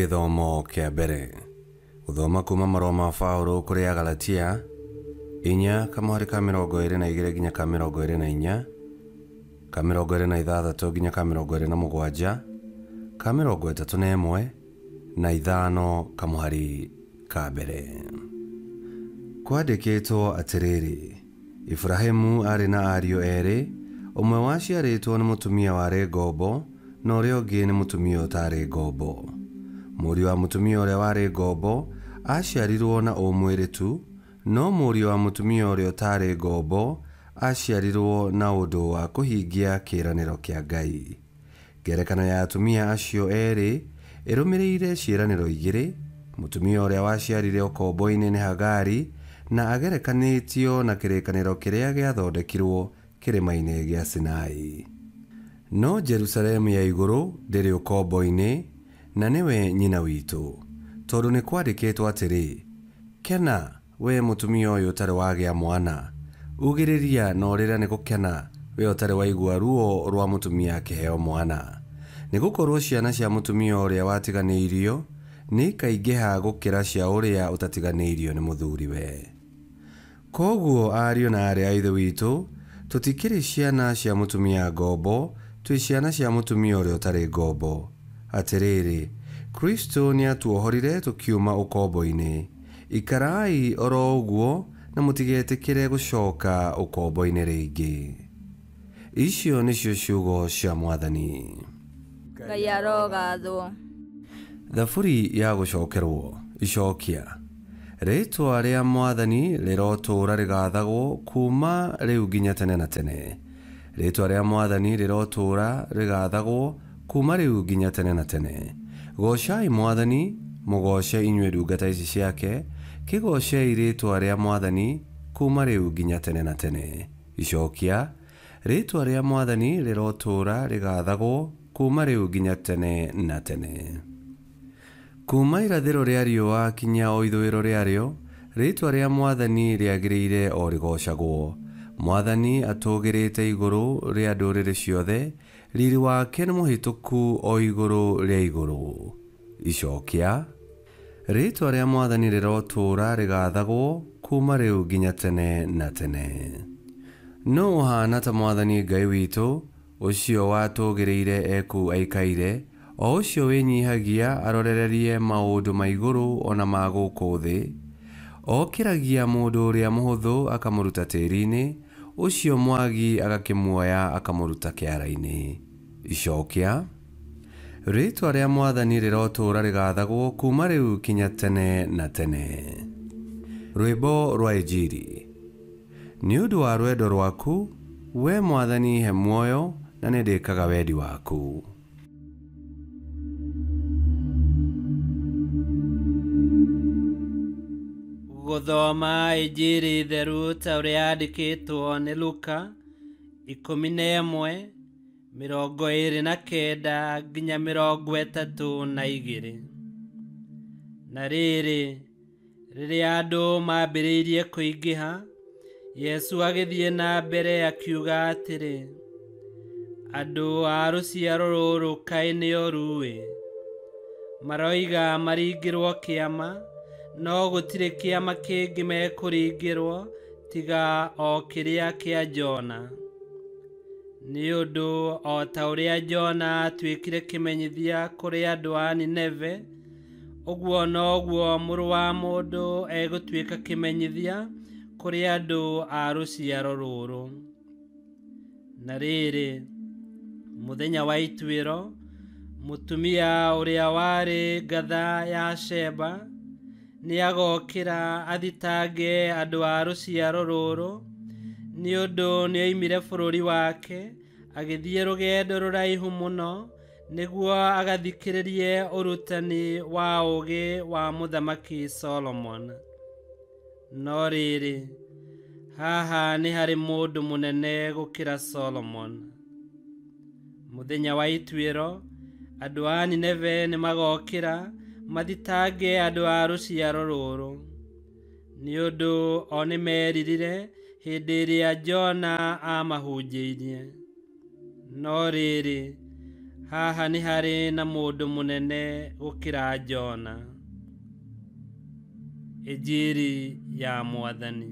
Gĩthomo kĩa mbere. Gũthoma kuma marũa ma Paũlũ kũrĩ Agalatia 4 kamũhari ka 22 nginya ka 24, ka 26 nginya ka 27, ka 31 na 5 kamũhari ka mbere. Kwandĩkĩtwo atĩrĩrĩ, Ibrahimu aarĩ na ariũ erĩ, ũmwe waciarĩtwo nĩ mũtumia warĩ ngombo na ũrĩa ũngĩ nĩ mũtumia ũtarĩ ngombo. Mũriũ wa mũtumia ũrĩa warĩ ngombo aciarirwo na ũmwĩrĩ tu, no mũriũ wa mũtumia ũrĩa ũtarĩ ngombo aciarirwo na ũndũ wa kũhingia kĩĩranĩro kĩa Ngai. Ngerekano ya atumia acio erĩ ĩrũmĩrĩire ciĩranĩro igĩrĩ. Mũtumia ũrĩa waciarire ũkombo-inĩ nĩ Hagari, na agerekanĩtio na kĩrĩkanĩro kĩrĩa gĩathondekirwo kĩrĩma-inĩ gĩa Sinai. No Jerusalemu ya igũrũ ndĩrĩ ũkombo-inĩ, na nĩwe nyina witũ, tondũ nĩ kwandĩkĩtwo atĩrĩ, Kena, we mũtumia ũyũ ũtarĩ wagĩa mwana, ugĩrĩria na ũrĩre nĩ gũkena, we ũtarĩ waigua ruo rwa mũtumia akĩheo mwana. Nĩgũkorwo ciana cia mũtumia ũrĩa watiganĩirio nĩ ikaingĩha gũkĩra cia ũrĩa ũtatiganĩirio nĩ mũthuriwe. Koguo ariũ na aarĩ a Ithe witũ, tũtikĩrĩ ciana cia mũtumia ngombo, twĩ ciana cia mũtumia ũrĩa ũtarĩ ngombo. Atĩrĩrĩ, Kristo nĩatuohorire tũkiuma ũkombo-inĩ. Ikarai oro ũguo na mũtigetĩkĩre gũcoka ũkombo-inĩ rĩngĩ. Icio nĩcio ciugo cia Mwathani. Ngai arogathwo. Thaburi ya gũcokerwo. Icokia. Rĩĩtwa rĩa Mwathani rĩrotũũra rĩgathagwo kuma rĩu nginya tene na tene. Rĩĩtwa rĩa Mwathani rĩrotũũra rĩgathagwo kuma rĩu nginya tene na tene. Goocai Mwathani, mũgooce inyuĩ ndungata ici ciake, kĩgoocei rĩĩtwa rĩa Mwathani kuma rĩu nginya tene na tene. Icokia. Rĩĩtwa rĩa Mwathani rĩrotũũra rĩgathagwo kuma rĩu nginya tene na tene. Kuma irathĩro rĩa riũa kinya o ithũĩro rĩarĩo, rĩĩtwa rĩa Mwathani rĩagĩrĩire o rĩgoocagwo. Mwathani atũũgĩrĩte igũrũ rĩa ndũrĩrĩ ciothe, riri wake nĩ mũhĩtũku o igũrũ rĩa igũrũ. Icokia. Rĩĩtwa rĩa Mwathani rĩrotũũra rĩgathagwo kuma rĩu nginya tene na tene. Nũ ũhaana ta Mwathani Ngai witũ, ũcio watũũgĩrĩire eku aikaire, o ũcio wĩnyihagia arorererie maũndũ ma igũrũ ona ma gũkũ thĩ, okĩragia mũndũ ũrĩa mũhũthũ akamũruta tĩĩri-inĩ, ũcio mwagi agakĩmuoya akamũruta kĩara-inĩ. Icokia. Rĩĩtwa rĩa Mwathani rĩrotũũra rĩgathagwo kuma rĩu kinya tene na tene. Rwĩmbo rwa Injiri. Nĩ ũndũ wa rwendo rwaku, we Mwathani he muoyo, na nĩndĩkaga wendi waku. Gũthoma Injiri theru ta ũrĩa yandĩkĩtwo nĩ Luka 11 29 nginya 32. Na rĩrĩ, rĩrĩa andũ mambĩrĩirie kũingĩha, Yesu agĩthiĩ na mbere akiuga atĩrĩ, andũ a rũciaro rũrũ kaĩ nĩ oru-ĩ, maroiga maringĩrwo kĩama, no gũtirĩ kĩama kĩngĩ mekũringĩrwo tiga o kĩrĩa kĩa Jona. Nĩ ũndũ o ta ũrĩa Jona atuĩkire kĩmenyithia kũrĩ andũ a Nineve, ũguo noguo Mũrũ wa Mũndũ egũtuĩka kĩmenyithia kũrĩ andũ a rũciaro rũrũ. Na rĩrĩ, mũthenya wa ituĩro, mũtumia ũrĩa warĩ ngatha ya Sheba nĩagokĩra athitange andũ a rũciaro rũrũ, nĩ ũndũ nĩoimire bũrũri wake agĩthiĩ rũgendo rũraihu mũno nĩguo agathikĩrĩrie ũrutani wa ũũgĩ wa Mũthamaki Solomon. No rĩrĩ, haha nĩ harĩ mũndũ mũnene gũkĩra Solomon. Mũthenya wa ituĩro, andũ a Nineve nĩmagokĩra mathitange andũ a rũciaro rũrũ, nĩ ũndũ o nĩmeririre hĩndĩ ĩrĩa Jona aamahunjĩirie. No rĩrĩ, Haha nĩ harĩ na mũndũ mũnene gũkĩra Jona. Injiri ya Mwathani.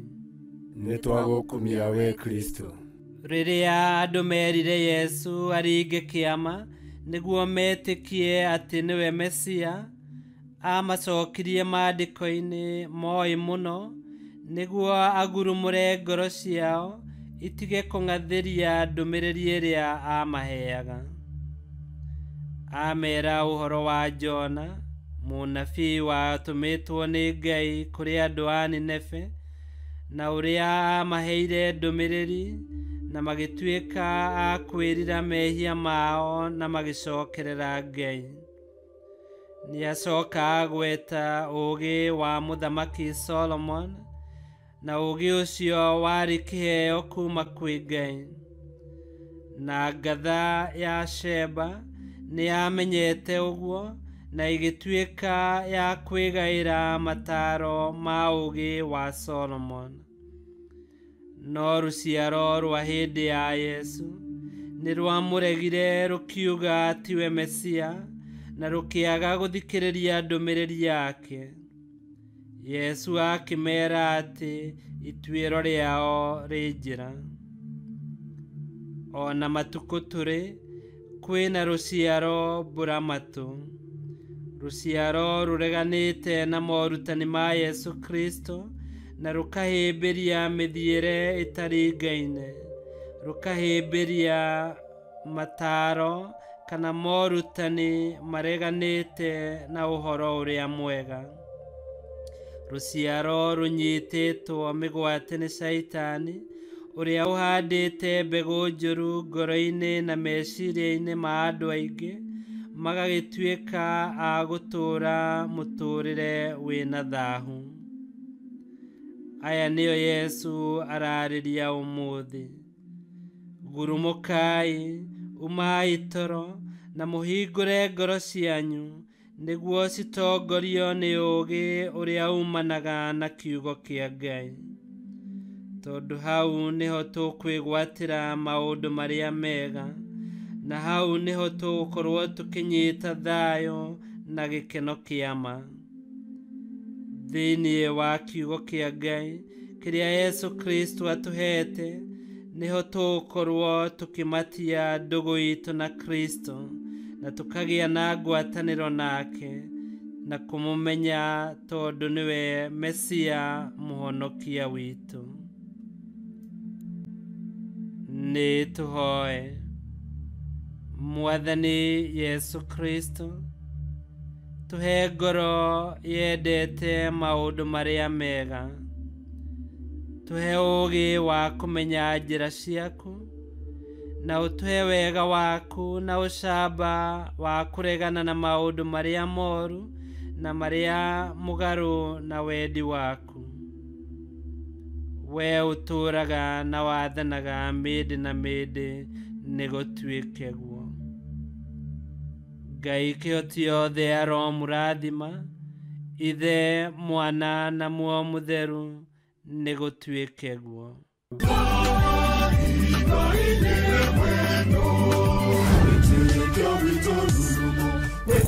Nĩtwagũkumia we Kristo. Rĩrĩa andũ merire Yesu aringe kĩama nĩguo metĩkie atĩ nĩwe Mesia, amacokirie maandĩko-inĩ moĩ mũno nĩguo agurumũre ngoro ciao itige kũng'athĩria ndũmĩrĩri ĩrĩa amaheaga. Amera ũhoro wa Jona, mũnabii watũmĩtwo nĩ Ngai kũrĩ andũ a Nineve, na ũrĩa amaheire ndũmĩrĩri na magĩtuĩka a kwĩrira mehia mao na magĩcokerera Ngai. Nĩacoka agweta ũũgĩ wa Mũthamaki Solomon, na ũũgĩ ũcio warĩ kĩheo kuma kwĩ Ngai. Na ngatha ya Sheba nĩyamenyete ũguo na ĩgĩtuĩka ya kwĩgaĩra mataro ma ũũgĩ wa Solomon. No rũciaro rwa hĩndĩ ya Yesu nĩrwamũregire rũkiuga tiwe Mesia na rũkĩaga gũthikĩrĩria ndũmĩrĩri yake. Yesu akĩmera atĩ ituĩro rĩao rĩ njĩra. Ona matukũ tũrĩ kwĩna rũciaro mbũramatũ, rũciaro rũreganĩte na morutani ma Yesu Kristo na rũkahĩmbĩria mĩthiĩre ĩtaringaine, rũkahĩmbĩria mataro kana morutani mareganĩte na ũhoro ũrĩa mwega. Rũciaro rũnyitĩtwo mĩgwate nĩ Shaitani ũrĩa ũhandĩte mbegũ njũru ngoro-inĩ na meciria-inĩ ma andũ aingĩ, magagĩtuĩka a gũtũũra mũtũũrĩre wĩna thahu. Aya nĩo Yesu ararĩria ũmũthĩ. Gurumũkai, umai toro na mũhingũre ngoro cianyu nĩguo citongorio nĩ ũũgĩ ũrĩa umanaga na kiugo kĩa Ngai. Tondũ hau nĩho tũkwĩgwatĩra maũndũ marĩa mega, na hau nĩho tũgũkorwo tũkĩnyita thayũ na gĩkeno kĩa ma. Thĩinĩ wa kiugo kĩa Ngai kĩrĩa Yesu Kristo atũhete, nĩho tũgũkorwo tũkĩmatia ndũgũ itũ na Kristo na tũkagĩa na ngwatanĩro nake na kũmũmenya tondũ nĩwe Mesia mũhonokia witũ. Nĩ tũhoe. Mwathani Yesu Kristo, tũhe ngoro yendete maũndũ marĩa mega, tũhe ũũgĩ wa kũmenya njĩra ciaku, na ũtũhe wega waku na ũcamba wa kũregana na maũndũ marĩa moru na marĩa mũgarũ na wendi waku. We ũtũũraga na wathanaga mĩndĩ na mĩndĩ, nĩgũtuĩke guo. Ngai kĩhoti yothe aromũrathima, Ithe, Mwana na Muoyo Mũtheru, nĩgũtuĩke guo.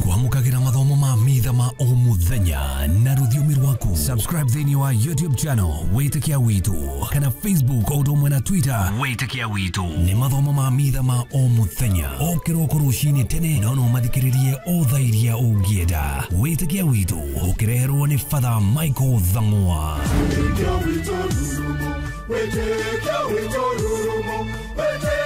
Kwamũkagĩra mathomo ma mitha ma o mũthenya na rũthiomi rwaku. Subscribe thĩinĩ wa YouTube channel Wĩtĩkia Witũ kana Facebook o ũndũ ũmwe na Twitter Wĩtĩkia Witũ. Nĩ mathomo ma mitha ma o mũthenya o kĩroko rũcinĩ tene, no no mathikĩrĩrie o thaa iria ũngĩenda. Wĩtĩkia Witũ ũkĩreherwo nĩ Father Michael Thang'wa. Wĩtĩkia Witũ rurumo, wĩtĩkia Witũ rurumo, wĩtĩkia